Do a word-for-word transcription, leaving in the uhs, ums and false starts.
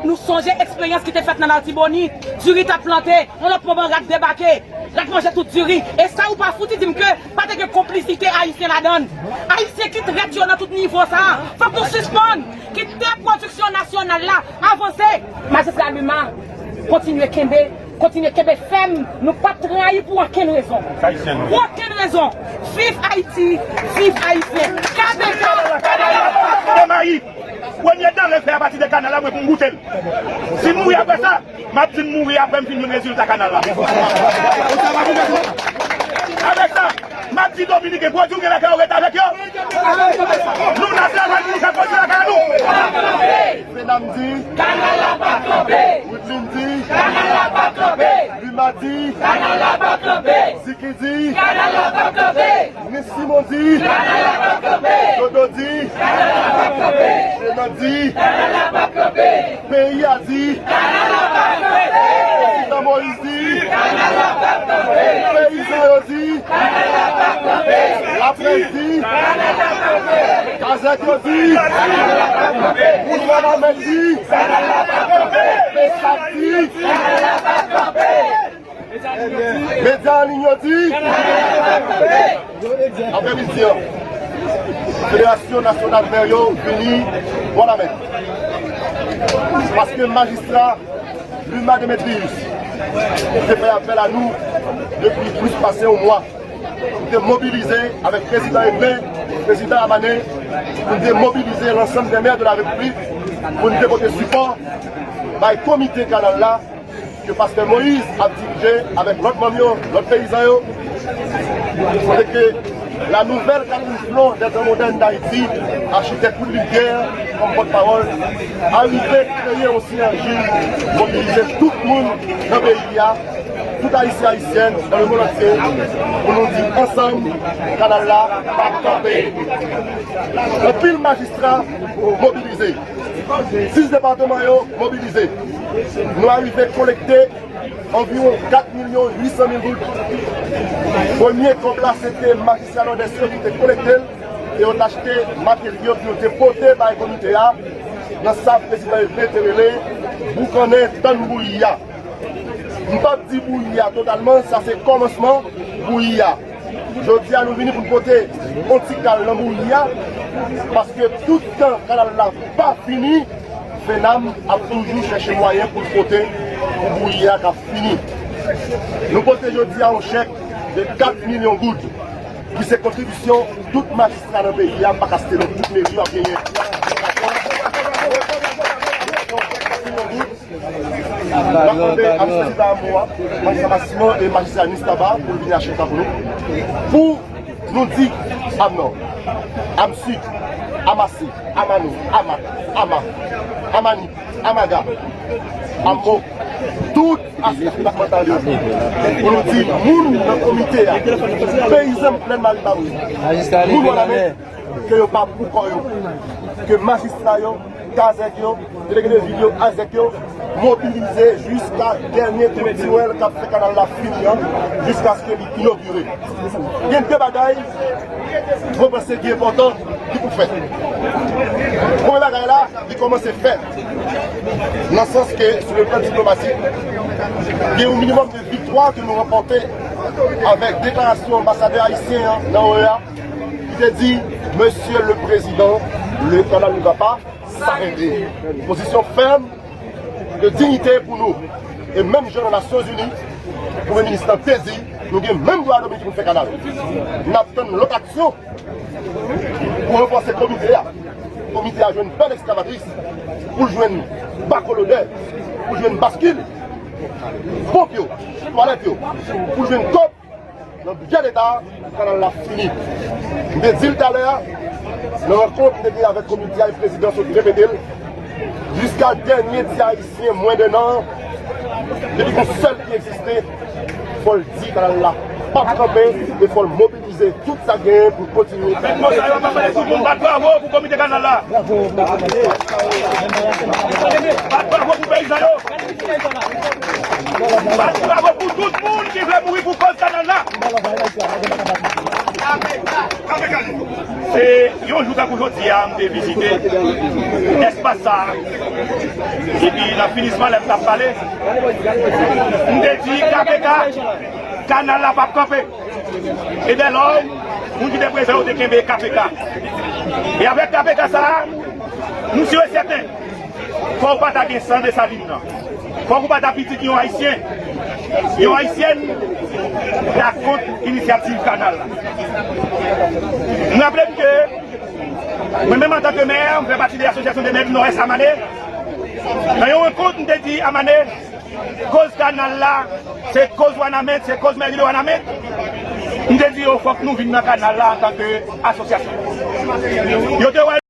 Nou sonje eksperyans ki te fèt nan Latibonit. Diri t ap plante, yon lòt moman rat debake, rat manje tout diri. E sa ou pa fouti di m ke pa te gen konplisite ayisyen ladan l. Ayisyen ki trèt yo nan tout nivo sa a. Fòk nou sispann kite pwodiksyon nasyonal la avanse. Majistra Luma, kontinye kenbe, kontinye kenbe fèm. Nou p ap trayi pou okenn rezon. Pou okenn rezon. Viv Ayiti, viv Ayisyen. K P K! Premye dan lè fè apati de kanal la, mwen pou m goute l. Si m mouri apre sa, m ap di m mouri apre m fin jwenn rezilta kanal la. Avèk sa, m ap di Dominiken, pwodui w gen lakay ou, ret avèk yo. Nou nan travay pou nou fè pwodui lakay nou. Fenam di, kanal la pa kanpe. Woodlin di, kanal la pa kanpe. Luma di, kanal la pa kanpe. Ziki di, kanal la pa kanpe. Miss Simon di, kanal la pa kanpe. Dodo di, kanal la pa kanpe. Jenan di, kanal la pa kanpe. Peyi a di, kanal la pa kanpe. Prezidan Moïse di, kanal la pa kanpe. Peyizan yo di, kanal la pa kanpe. Laprès di, kanal la pa kanpe. Kazèk yo di, kanal la pa kanpe. Moun Wanament di, kanal la pa kanpe. Besap di, kanal la pa kanpe. Medya an liy yo di, aprèmidi an, Federasyon Nasyonal Mè yo vini Wanament. Paske majistra Luma Demetrius te fè apèl a nou depi plis pase yon mwa. Nou te mobilize avèk prezidan Edme, prezidan Amane, pou nou te mobilize lansanm dè mè de la Repiblik pou nou te pote sipò bay komite kanal la, ke pastè Moïse ap dirije avèk lòt manm yo, lòt peyizan yo, kote ke la nouvelle Calédonie Flore des temps modernes d'Haïti, achitèk Woodlin Pierre kòm pòtpawòl, arive kreye yon sinerji, mobilize tout moun nan peyi a, tout Ayisyen, Ayisyèn, dans le monde entier, pou nou di ansanm, kanal la p ap kanpe. Anpil majistra mobilize. Sis depatman yo mobilize. Nou arive kolekte anviwon kat milyon uit san mil goud. Premye kòb la, se te majistra Nòdès yo ki te kolekte l e yo t achte materyo pou yo te pote bay komite a, nan sa prezidan Edme te rele boukannen tann bouyi a. M p ap di bouyi a totalman, sa se kòmansman bouyi a. Jodi a, nou vini pou n pote yon ti kal nan bouyi a, paske tout tan kanal la pa fini, Fenam ap toujou chèche mwayen pou l pote pou bouyi a ka fini. Nou pote jodi a yon chèk de kat milyon goud, ki se kontribisyon tout majistra nan peyi a, m pa ka site non tout meri yo ap genyen. N ap mande a Minis Leta Amo a, Majistra Massimo e Majistra Nistaba pou l vini achte sa pou nou. Pou nou di Amnò, Amsid, Amase, Amano, Amak, Ama, Amani, Amaga, Amo, tout aspè depatmantal yo. Pou nou di moun nan komite a, peyizan Plèn Mari Babri, moun Wanament, ke yo pa pou kò yo, ke majistra yo, kazèk yo, delege de vil yo, azèk yo, mobilize jiska dènye twou tiwèl k ap fè kanal la fini an, jiskaske li inogire. Gen de bagay mwen panse ki enpòtan ki pou fèt. Premye bagay la, li kòmanse fèt. Nan sans ke, sou le plan diplomatik, gen yon minimòm de viktwa ke nou ranpòte avèk deklarasyon anbasadè ayisyen an nan O E A, ki te di, Monsieur le Président, le canal ne va pas s'arrêter. Pozisyon fèm de diyite pou nou. E menm jan nan Nasyonzini, Premye Minis lan te di, nou gen menm dwa Dominik pou n fè kanal. N ap tann lòt aksyon pou ranfòse komite a. Komite a jwenn bèl ekskavatris, pou l jwenn bakolodè, pou l jwenn baskil, ponp yo, twalèt yo, pou l jwenn kòb nan bidjè Leta a pou kanal la fini. M te di l talè a, nan rankont m te gen avèk komite a, e prezidan sot repete l, jiska dènye ti ayisyen mwen de nan, depi gon sèl ki egziste, fò l di kanal la p ap kanpe e fò l mobilize tout sa k genyen pou l kontinye. Mèt mò sa yo pa pale sou moun, bat bravo pou komite kanal la. Bat bravo pou peyizan yo. Bat bravo pou tout moun ki vle mouri pou kòz kanal la. Se yon jou tankou jodi a, m te vizite espas sa a. Epi, nan finisman, lè m t ap pale, m te di, K P K, kanal la p ap kanpe. E dèlò, moun ki te prezan yo te kenbe K P K. E avèk K P K sa a, nou si e sèten, fò w pa ta gen san Desalin nan. Fòk ou pa ta pitit yon Ayisyen, yon Ayisyèn ta kont inisyativ kanal la. M raple m ke mwen menm antanke mè, m fè pati de Asosyasyon de Mè di Nòdès Amane. Nan yon rankont, m te di Amane, koz kanal la, se koz Wanament, se koz mèri de Wanament. M te di yo, fòk nou vin nan kanal la antanke asosyasyon. Yo te wè